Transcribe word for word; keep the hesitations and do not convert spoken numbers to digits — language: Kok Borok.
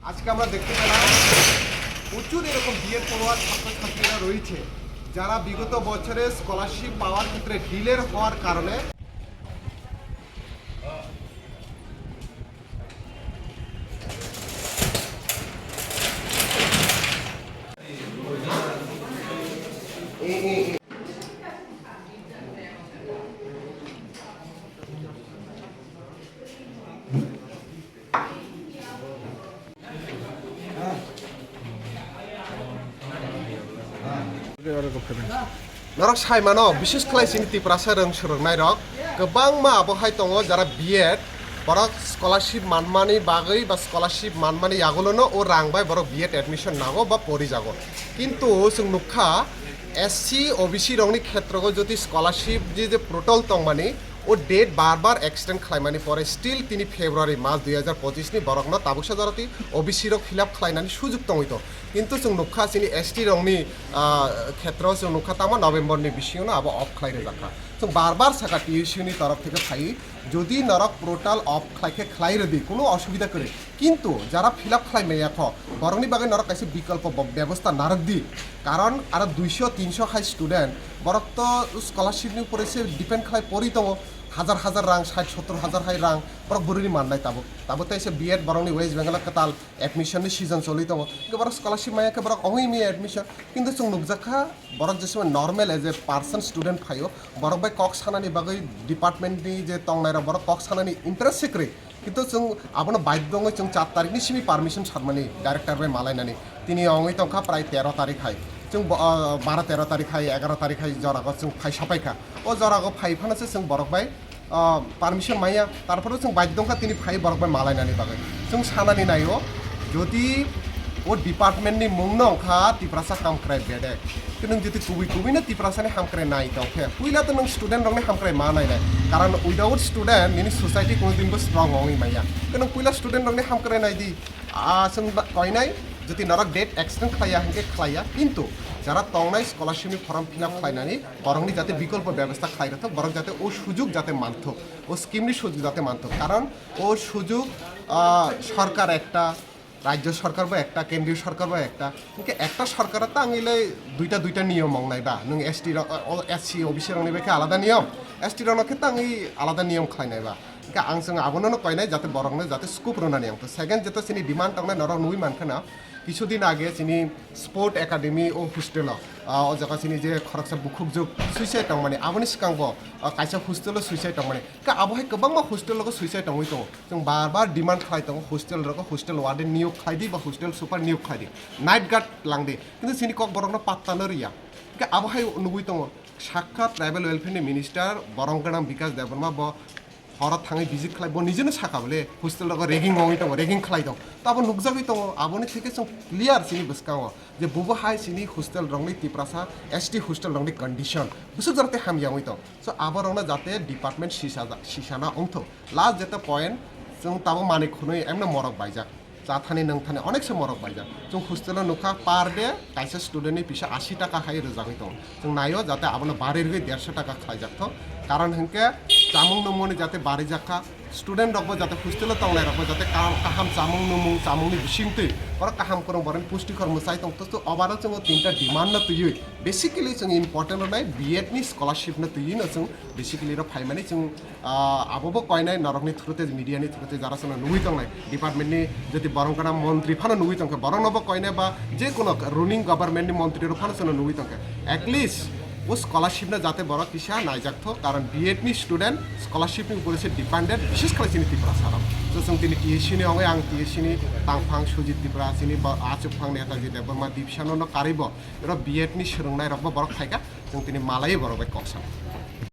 আজকে আমরা দেখতে পেলাম প্রচুর এরকম বিএড পড়ুয়া ছাত্রছাত্রীরা রয়েছে, যারা বিগত বছরে স্কলারশিপ পাওয়ার ক্ষেত্রে ডিলের হওয়ার কারণে Norok sai mano, bises khlai chini Tiprasa rwng swrwngnairok kwbangma abo hai tongo, jara B Ed, borok scholarship manmani bagwi ba scholarship manmani yagulono o rang bai borok B Ed admission nango ba porijago. Kintu chwng nukha, S C, O B C rokni khetrogo jodi scholarship je, je portal tongmani, o date bar bar extend khlaimani pore still tini February mas dui hajar pochis ni borokno tabuksa jorati O B C rok fill up khlainani sujuk tongwi tong. Kintu chwng nukha chini S T rokni, ah, khetro chwng nukha tamo November ni bisingo no abo off khlai rwjakha. Chwng bar bar sakha T S U ni torof theke phai, jodi norok portal off khlai khe khlai rwdi, kuno osubida kwrwi. Kintu jara fill up khlai maya kho, borokni bagwi norok kaisa bikolpo bo-, bebosta narwk di. Karon aro duiso tinso hai student, borok to scholarship ni upore se depend khlai pori tongo, hajar hajar rang, sait sottor hajar hai rang, borok bwrwini mannai tabuk. Tabuk tei se B Ed borokni West Bengal o kwtal admission ni season choli tongo. Hwnkhe borok scholarship maya khe borok ongwi maya admission. Kintu chwng nukjakha, borok jesama normal as a person student phaio, borok bai kok sanani bagwi department ni je tongnairok borok kok sanani interest se kwrwi. Kintu chwng abono baidhyo wngwi chwng char tarikh ni simi permission sanmani director bai malainani. Tini wngwi tongkha prai tero tarikh hai. Chwng bo-, ah, baro tero tarikh hai, egaro tarikh hai jorago chwng phai sapaikha. O jorago phai phano se chwng borok bai, ah, permission maya. Tarpore chwng baidhyo wngkha tini phai borok bai malainani bagwi. Chwng sanani naio, jodi o department ni mung no wngkha Tiprasa Hamkrai Bedek. Khe nwng jodi kubui kubui no Tiprasa ni hamkrai nai tong khe, puila to nwng student rok ni hamkrai ma nai nai. Karon without student nini society kono din bo strong wngwi maya. Khe nwng puila student rok ni hamkrai nai di. Ah, chwng ba-, koinai, jodi norok date extend khlaiya hwnkhe khlaiya, kintu jara tongnai scholarship ni form fill up khlainani, borokni jate bikolpo bebostha khlai rwthok, borok jate o sujuk jate manthok, o scheme ni sujuk jate manthok. Karon o sujuk, ah, sorkar ekta, rajyo sorkar bo ekta, kendriyo sorkar bo ekta. Hwnkhe ekta sorkar tangwi le duita duita niyom wngnai ba? Nwng S T rok, o, S C, O B C rokni bai khe alada niyom, S T rokno khe tangwi alada niyom khlainai ba? Hwnkhe ang chwng abono no koinai jate borokno jate scope rwnani ang to. Second, jeta chini demand tongnai norok nugwi mankha na, kisu din age chini Sport Academy o hostel o, ah, o jaga chini je khoroksa bukhukjwk suicide tongmani, aboni swkang bo, ah, kaisa hostel o suicide tongmani. Khe abo hai kwbangma hostel rogo suicide tongwi tongo. Chwng bar bar demand khlai tongo, hostel rogo hostel warden niyok khlai di ba hostel super niyok khlai di, night guard lang di. Kintu chini kokborokno patta no riya. Hwnkhe abo hai nugwi tongo, sakha tribal welfare ni minister borong gwnang Bikash Debbarma bo horo thangwi visit khlai, bo nijeno sakha bole hostel rogo ragging wngwi tongo, ragging khlai tong. To abo nukjagwi tongo, aboni theke chwng clear chini bwskango je bubo hai chini hostel rokni Tiprasa S T hostel rokni condition bwswk jora tei hamya wngwi tong. So, aborokno jate department sisa, sisana wngthok. Last jeta point, chwng tabuk manwi khwnwi emno morok baijak. Chathani nwngthani onek se morok baijak. Chwng hostel o nukha per day kaisa student ni pisa ashi taka hai rwjagwi tongo. Chwng naio jate abono barirwi derso taka khlaijak thok. Karon hwnkhe chamung nungmungni jate barijak kha. Student rokbo jate hostel o tongnai rokbo jate kaham, kaham chamung nungmung, chamungni bisingtwi borok kaham kwrwng borokni pustikhor mwchai tong. To, to overall chwng o tinta demand no twiwi, basically chwng important rwnai B Ed ni scholarship no twiwi no chwng basically ro phaimani chwng, ah, abo bo koinai norokni through te, media ni through te jara chwngno nugwi tongnai department ni jodi borong gana montri phano nugwi tongkha, borokno bo koinai ba je kono ruling government ni montri rok phano chwngno nugwi tongkha, at least o scholarship no jate borok kisa naijak thok, karon B Ed ni student scholarship ni upore se dependent, bishes khlai chini Tiprasa rok. So chwng tini T S C ni ongwi ang T S C ni tangphang Sujit Tripura, chini bo achukphang Netaji Debbarma Dipsano no karwi bo oro B Ed ni swrwngnai rok bo borok phaikha, chwng tini malaiwi borok bai kok sa.